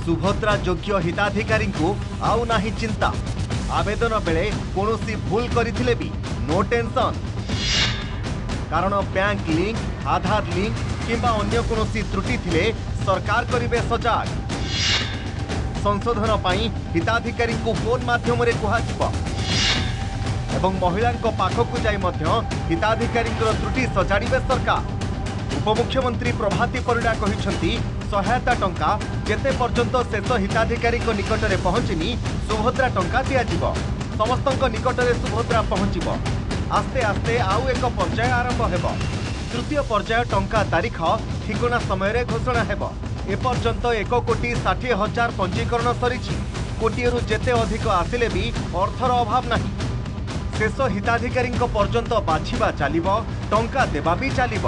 ସୁଭଦ୍ରା ଯୋଗ୍ୟ ହିତାଧିକାରୀଙ୍କୁ ଆଉ ନାହିଁ ଚିନ୍ତା। ଆବେଦନ ବେଳେ କୌଣସି ଭୁଲ କରିଥିଲେ ବି ନୋ ଟେନସନ୍, କାରଣ ବ୍ୟାଙ୍କ ଲିଙ୍କ, ଆଧାର ଲିଙ୍କ କିମ୍ବା ଅନ୍ୟ କୌଣସି ତ୍ରୁଟି ଥିଲେ ସରକାର କରିବେ ସଜାଗ। ସଂଶୋଧନ ପାଇଁ ହିତାଧିକାରୀଙ୍କୁ ଫୋନ୍ ମାଧ୍ୟମରେ କୁହାଯିବ ଏବଂ ମହିଳାଙ୍କ ପାଖକୁ ଯାଇ ମଧ୍ୟ ହିତାଧିକାରୀଙ୍କର ତ୍ରୁଟି ସଜାଡ଼ିବେ ସରକାର। ଉପମୁଖ୍ୟମନ୍ତ୍ରୀ ପ୍ରଭାତୀ ପରିଡ଼ା କହିଛନ୍ତି, ସହାୟତା ଟଙ୍କା ଯେତେ ପର୍ଯ୍ୟନ୍ତ ଶେଷ ହିତାଧିକାରୀଙ୍କ ନିକଟରେ ପହଞ୍ଚିନି, ସୁଭଦ୍ରା ଟଙ୍କା ଦିଆଯିବ। ସମସ୍ତଙ୍କ ନିକଟରେ ସୁଭଦ୍ରା ପହଞ୍ଚିବ। ଆସ୍ତେ ଆସ୍ତେ ଆଉ ଏକ ପର୍ଯ୍ୟାୟ ଆରମ୍ଭ ହେବ। ତୃତୀୟ ପର୍ଯ୍ୟାୟ ଟଙ୍କା ତାରିଖ, ଠିକଣା ସମୟରେ ଘୋଷଣା ହେବ। ଏପର୍ଯ୍ୟନ୍ତ 1 କୋଟି 60 ହଜାର ପଞ୍ଜୀକରଣ ସରିଛି। କୋଟିଏରୁ ଯେତେ ଅଧିକ ଆସିଲେ ବି ଅର୍ଥର ଅଭାବ ନାହିଁ। ଶେଷ ହିତାଧିକାରୀଙ୍କ ପର୍ଯ୍ୟନ୍ତ ବାଛିବା ଚାଲିବ, ଟଙ୍କା ଦେବା ବି ଚାଲିବ।